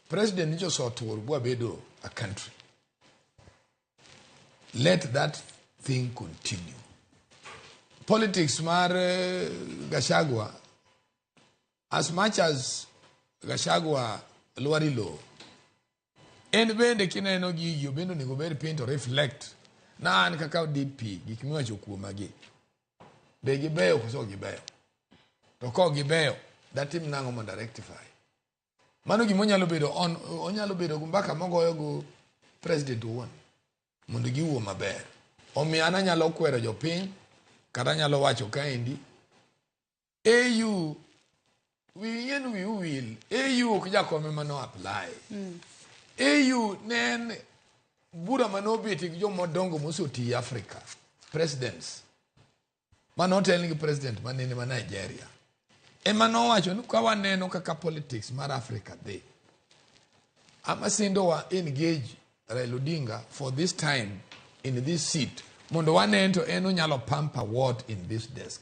President nyicha osetur bwabedo a country. Let that thing continue. Politics mar Gachagua, as much as Gachagua lwari lowo, en bende kineno gigi bende onego obed piny to reflect na an kaka DP gik miwacho kuoma gi be gibeyo koso ok gibeyo, to ka ok gibeyo datim nang'o mondo a rectify mano. Gima onyalo bedo on onyalo bedo gi mbaka mogoyo go president owuon mondo giwuo maber. Omiyo an anyalo kwero jopiny kata anyalo wacho kaendi AU wi en wi wil AU ok jakome mano apply. AU ne en bura manobet gi jomadongo moseti Africa, presidents manotel gi president manene ma Nigeria ema nowacho ni ka waneno kaka politics mar Africa dhi, amasindo wa engage Raila Odinga for this time in this seat mondo wane to en onyalo pamper what in this desk.